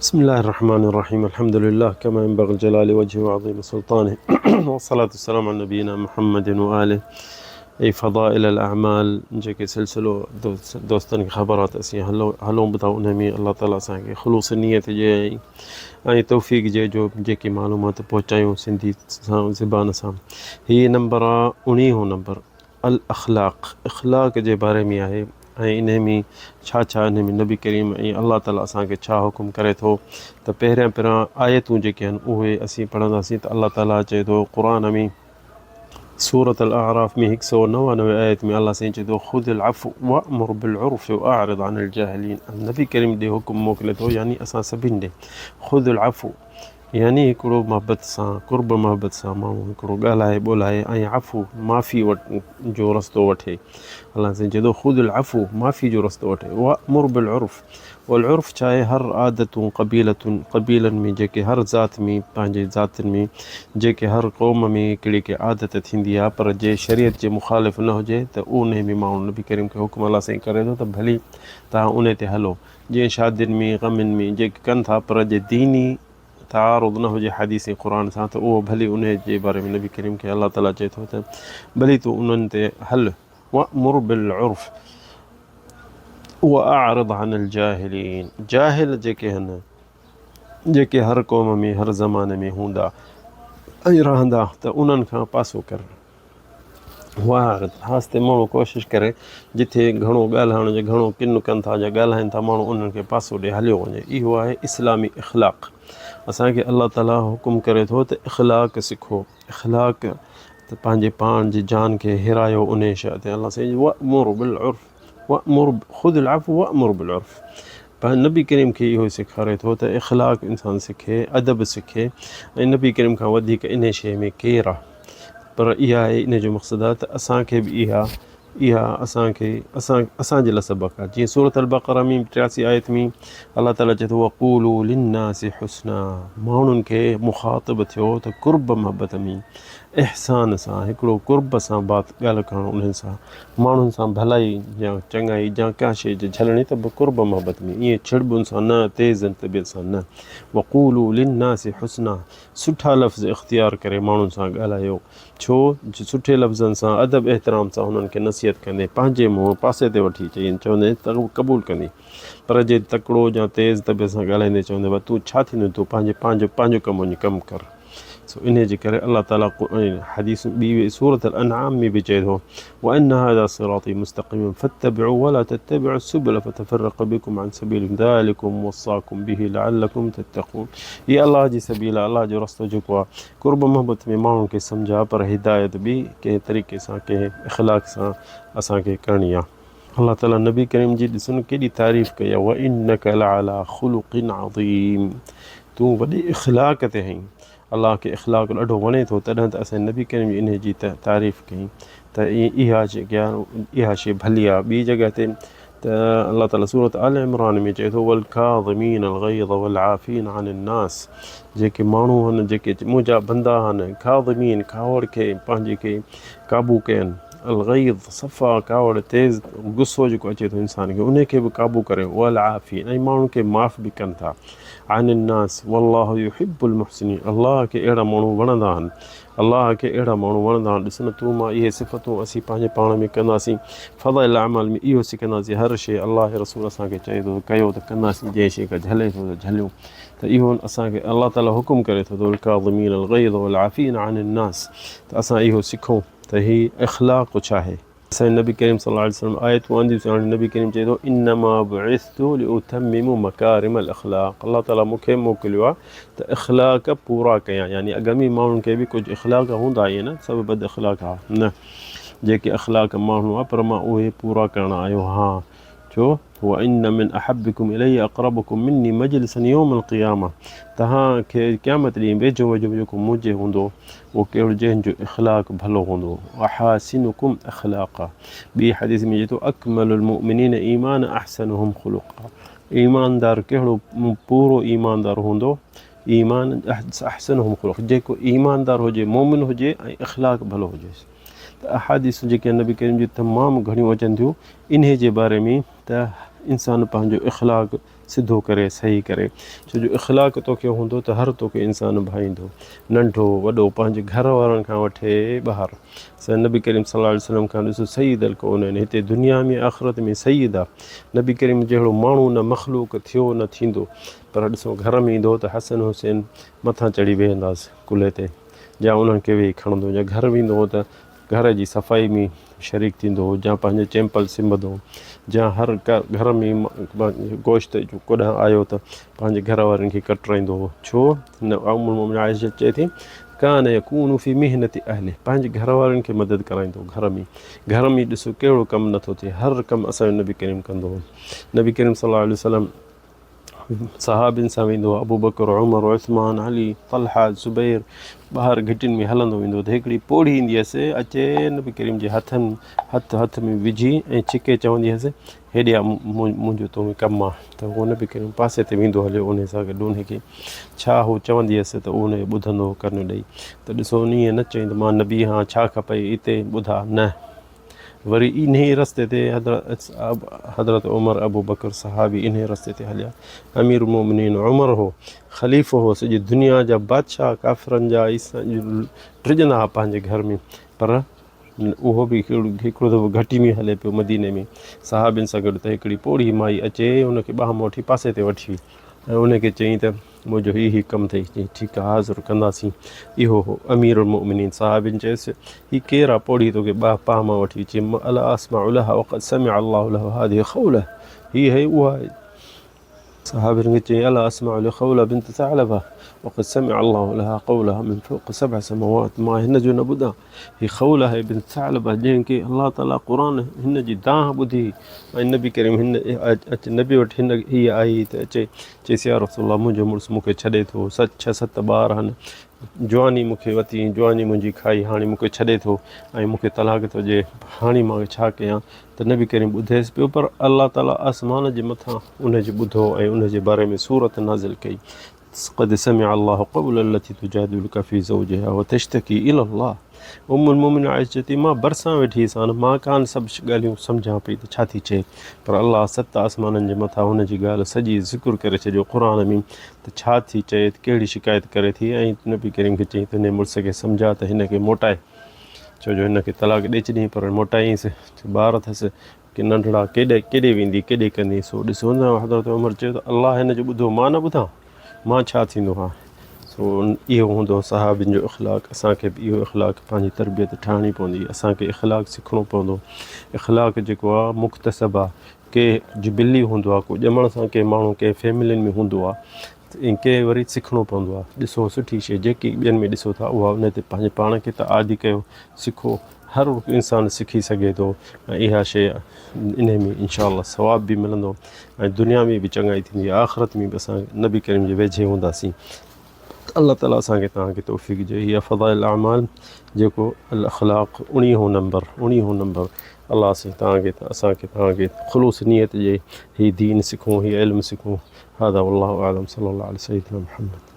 بسم الله الرحمن الرحيم الحمد لله كما ينبغي الجلال وجهه وعظيم سلطانه والصلاة والسلام على نبينا محمد وآله ۽ فضائل الاعمال جيڪي سلسلو دوستن کي خبر آ ته اسين هلو هلون به ٿا ان ۾ الله تعالي اسان کي خلوص نيت جي ۽ توفيق جي جو جيڪي معلومات پهچايون سنڌي سان زبان سان هي نمبر آ اڻيهون نمبر الاخلاق اخلاق جي باري ۾ آهي ۽ انهي ۾ ڇا ڇا انهي ۾ نبي ڪريم ۽ الله تعالي اسان کي ڇا حڪم ڪري ٿو ته پهريان پهريان آيتون جيڪي آهن اهي اسين پڙهنداسين ته الله تعالي چئي ٿو قرآن ۾ سورة الاعراف ۾ هڪ سو 99 آيت ۾ الله سائين چئي ٿو خذ العفو وامر بالعرف واعرض عن الجاهلين نبي ڪريم ڏي حڪم موڪلي ٿو يعني اسان سڀني ڏي خذ العفو يعني هڪڙو محبت سان، قرب محبت سان ماڻهو هڪڙو ڳالهائي ٻولهائي ۽ عفو، معافي، جو رستو وٺي. الله سائين چئي ٿو خذ العفو، معافي جو رستو وٺي، وامر بالعرف، والعرف ڇا آهي هر عادتون قبيلتن، قبيلن ۾ جيڪي هر ذات ۾ پنهنجي ذاتن ۾ جيڪي هر قوم ۾ هڪڙي ڪي عادت ٿيندي آهي پر جي شريعت جي مخالف نه هجي ته انهي ۾ ماڻهو نبي ڪريم کي حڪم الله سائين ڪري ٿو ته ڀلي توهان انهي تي هلو. جيئن شادين ۾ غمين ۾ جيڪي ڪن ٿا پر جي ديني تعارض نه هجي حديث ۽ قرآن سان ته اهو ڀلي انهي جي باري ۾ نبي ڪريم کي الله تعالي چئي ٿو ته ڀلي تون انهن تي هل وامر بالعرف واعرض عن الجاهلين جاهل جيڪي هن جيڪي هر قوم ۾ هر زماني ۾ هوندا ۽ رهندا ته انهن کان پاسو ڪر. واهه آهستي ماڻهو ڪوشش ڪري جتي گهڻو ڳالهائڻ جو گهڻو ڪن ڪن ٿا يا ڳالهائن ٿا ماڻهو انهن کي پاسو ڏي هليو وڃي اهو آهي اسلامي اخلاق اسانکي الله تعالي حڪم ڪري ٿو ته اخلاق سکو اخلاق ته پنهنجي پاڻ جي جان کي هيرايو ان شيء تي الله سائين وامر بالعرف وامر خذ العفو وامر بالعرف پنهنجي نبي ڪريم کي اهو سيکاري ٿو ته اخلاق انسان سکي ادب سکي ۽ نبي ڪريم کان وڌيڪ ان شيء ۾ ڪير آهي پر اها آهي ان جو مقصد آهي ته اسان کي به اها اها اسان کي اسان اسان جي لاء سبق آهي جيئن سورة البقره ۾ 83 آيت ۾ الله تعالي چئي ٿو وقولوا للناس حسنا ماڻهن کي مخاطب ٿيو ته قرب محبت ۾ احسان سان هڪڙو قرب سان بات ڳالهه ڪرڻ انهن سان ماڻهن سان ڀلائي يا چڱائي يا ڪا شيء جي جهلڻي ته به قرب محبت ۾ ائين ڇڙٻن سان نه تيز طبيعت سان نه وقولوا للناس حسنا سٺا لفظ اختيار ڪري ماڻهن سان ڳالهايو، ڇو جو سٺي لفظن سان ادب احترام سان هنن کي نصيحت ڪندين، پنهنجي منهن پاسي تي وٺي چئين چوندين ته قبول ڪندين، پر جي تڪڙو يا تيز طبيعت سان ڳالهائيندين چوندين ڀلا تون ڇا ٿيندين تون پنهنجي پنهنجو پنهنجو ڪم وڃي ڪم ڪر. سو انهيء جي ڪري الله تعاليٰ حديث ٻي سورة الانعام ۾ به چئي ٿو وان هذا صراطي مستقيما فاتبعوه ولا تتبعوا السبل فتفرق بكم عن سبيله ذلكم وصاكم به لعلكم تتقون هي الله جي سبيل آهي الله جو رستو جيڪو آهي قرب محبت ۾ ماڻهن کي سمجهاء پر هدايت به ڪنهن طريقي سان ڪنهن اخلاق سان اسان کي ڪرڻي آهي الله تعالي نبي ڪريم جي ڏسو نه ڪيڏي تعريف ڪئي آهي وانك لعلى خلق عظيم تون وڏي اخلاق تي آهين الله کي اخلاق ڏاڍو وڻي ٿو تڏهن ته اسان نبي ڪريم جي انهي جي تعريف ڪئي ته اها جيڪي آهي اها شيء ڀلي آهي ٻي جڳهه تي ته الله تعالي سورة آل عمران ۾ چئي ٿو والڪاظمين الغيظ والعافين عن الناس جيڪي ماڻهو آهن جيڪي منهنجا بندا آهن ڪاظمين ڪاوڙ کي پنهنجي کي قابو ڪين الغيظ صفا ڪاوڙ تيز غصو جيڪو اچي ٿو انسان کي انهي کي به قابو ڪري والعافين ۽ ماڻهن کي معاف به ڪن ٿا عن الناس والله يحب المحسنين الله کي اهڙا ماڻهو وڻندا آهن الله کي اهڙا ماڻهو وڻندا آهن ڏس نه تون مان اهي صفتون اسين پنهنجي پاڻ ۾ ڪنداسين فضائل الاعمال ۾ اهو سکنداسين هر شيء الله جي رسول اسان کي چئي ٿو ته ڪيو ته ڪنداسين جنهن شيء کان جهلي ٿو ته جهليون ته اهو اسان کي الله تعالي حڪم ڪري ٿو ته الڪاظمين الغيظ والعافين عن الناس ته اسان اهو سکون ته هي اخلاق ڇا آهي سائين نبي ڪريم صلي الله عليه وسلم آيتون آنديون سين هاڻي نبي ڪريم چئي ٿو انما بعثت لاتمم مڪارم الاخلاق الله تعالي مون کي موڪليو آهي ته اخلاق پورا ڪيان يعني اڳ ۾ ماڻهن کي به ڪجهه اخلاق هوندا ائين نه سڀ بد اخلاق ها نه جيڪي اخلاق ماڻهو آ پر مان اهي پورا ڪرڻ آيو هان ڇو وان من احبڪم الي اقربڪم مني مجلسا يوم القيامه توهان کي قيامت ڏينهن ويجهو ويجهو جيڪو منهنجي هوندو اهو ڪهڙو جنهن جو اخلاق ڀلو هوندو احاسنڪم اخلاقا ٻي حديث ۾ چئي ٿو اڪمل المؤمنين ايمانا احسنهم خلقا ايماندار ڪهڙو پورو ايماندار هوندو ايمان احسنهم خلق جيڪو ايماندار هجي مومن هجي ۽ اخلاق ڀلو هجيس ته احاديثون جيڪي نبي ڪريم جون تمام گهڻيون اچن ٿيون انهي جي باري ۾ ته انسان پنهنجو اخلاق سڌو ڪري صحيح ڪري ڇو جو اخلاق توکي هوندو ته هر توکي انسان ڀائيندو ننڍو وڏو پنهنجي گهر وارن کان وٺي ٻاهر سائين نبي ڪريم صلي الله عليه وسلم کان ڏسو سيد الڪونين هتي دنيا ۾ آخرت ۾ سيد آ نبي ڪريم جهڙو ماڻهو نه مخلوق ٿيو نه ٿيندو پر ڏسو گهر ۾ ايندو ته حسن حسين مٿان چڙهي ويهنداس ڪلهي تي يا انهن کي ويهي کڻندو يا گهر ويندو هو ته گهر جي صفائي ۾ شريڪ ٿيندو هو جا پنهنجو چيمپل سنبندو هو جا هر گهر ۾ گوشت جو ڪڏهن آيو ته پنهنجي گهر وارن کي ڪٽرائيندو هو ڇو نه ام المومنين عائشه چئي ٿي ڪان يڪون في مهنت اهله پنهنجي گهر وارن کي مدد ڪرائيندو هو گهر ۾ گهر ۾ ڏسو ڪهڙو ڪم نٿو ٿئي هر ڪم اسان جو نبي ڪريم ڪندو هو نبي ڪريم صلي الله عليه وسلم صحابين سان ويندو هو، ابوبڪر، عمر، عثمان، علي، طلحه، زبير ٻاهر گهٽين ۾ هلندو ويندو هو ته هڪڙي پوڙهي ايندي هيس اچي نبي ڪريم جي هٿن هٿ هٿ ۾ وجهي ۽ ڇڪي چوندي هيس هيڏي آ منهنجو تو ۾ ڪم آ ته هو نبي ڪريم پاسي تي ويندو هليو انهي سان گڏ انهي کي ڇا هو چوندي هيس ته انهي ٻڌندو هو ڪن ڏئي ته ڏسو ائين نه چئين ته مان نبي هان ڇا کپئي اتي ٻڌا نه وري انهيء رستي تي حضرت عمر ابوبڪر صحابي انهيء رستي تي هليا. امير المومنين عمر هو، خليفو هو، سڄي دنيا جا بادشاهه ڪافرن جا ڊڄندا هئا پنهنجي گهر ۾ پر اهو به هڪڙو دفعو گهٽي ۾ هلي پيو مديني ۾ صحابين سان گڏ ته هڪڙي پوڙهي مائي اچي ان کي ٻانهن مان وٺي پاسي تي وٺي وئي ۽ ان کي چيائين ته منهنجو هي هي ڪم اٿئي. چيائين، ٺيڪ آ، حاضر ڪنداسين. اهو هو امير المؤمنين. صحابين چيس، هي ڪير آ پوڙهي توکي ٻانهن پانهن مان وٺي؟ چيائين، الا اسمع لها وقد سمع الله له هذه خوله، هي هي اها آهي. صحابين کي چيائين، الا اسمع لخوله بنت ثعلبه وقد سمع الله لها قولها من فوق سبع سماوات، مان هن جو نه ٻڌان، هي خوله آهي بنت ثعلبه جنهن کي الله تعالي قرآن هن جي دانهن ٻڌي ۽ نبي ڪريم هن اچ نبي وٽ هن هيء آئي ته اچي چيس يا رسول الله منهنجو مڙس مون کي ڇڏي ٿو ست ڇهه ست ٻار آهن جواني مون کي وتي جواني منهنجي کائي هاڻي مون کي ڇڏي ٿو ۽ مون کي طلاق ٿو ڏئي هاڻي مان ڇا ڪيان ته نبي ڪريم ٻڌيس پيو پر الله تعالي آسمان جي مٿان ان جي ٻڌو ۽ ان جي باري ۾ سورت نازل ڪئي قد سمع الله قول التي تجادلك في زوجها وتشتكي الى الله ام المومنين عائشه چئي ٿي مان ڀرسان ويٺي هيسان مان ڪانه سڀ ڳالهيون سمجهان پئي ته ڇا ٿي چئي پر الله ست آسمانن جي مٿان هن جي ڳالهه سڄي ذڪر ڪري ڇڏيو قرآن ۾ ته ڇا ٿي چئي ڪهڙي شڪايت ڪري ٿي ۽ نبي ڪريم کي چئي ته هن مڙس کي سمجهاء ته هن کي موٽائي ڇو جو هن کي طلاق ڏئي ڇڏيائين پر موٽائينس ٻار اٿس ڪي ننڍڙا ڪيڏي ڪيڏي ويندي ڪيڏي ڪندي سو ڏسو نه حضرت عمر چيو ته الله هن جو ٻڌو مان نه ٻڌان مان ڇا ٿيندو هان سو اهو هوندو صحابين جو اخلاق اسان کي به اهو اخلاق پنهنجي تربيت ٺاهڻي پوندي اسان کي اخلاق سکڻو پوندو اخلاق جيڪو آ مڪتسب آ ڪي جبلي هوندو آ ڪو ڄمڻ سان ڪي ماڻهو ڪي فيملين ۾ هوندو آ ۽ ڪي وري سکڻو پوندو آهي. ڏسو سٺي شيء جيڪي ٻين ۾ ڏسو ٿا اها ان تي پنهنجي پاڻ کي ته عادي ڪيو سکو هر انسان سکي سگهي ٿو ۽ اها شيء انهي ۾ انشاء الله ثواب به ملندو ۽ دنيا ۾ به چڱائي ٿيندي آخرت ۾ به اسان نبي ڪريم جي ويجهي هونداسين الله تعالي اسان کي توهان کي توفيق ڏي هي فضائل الاعمال جيڪو الاخلاق اڻيهون نمبر اڻيهون نمبر الله سائين توهان کي اسان کي توهان کي خلوص نيت ڏي هي دين سکون هي علم سکون هذا والله اعلم صلي الله علي سيدنا محمد.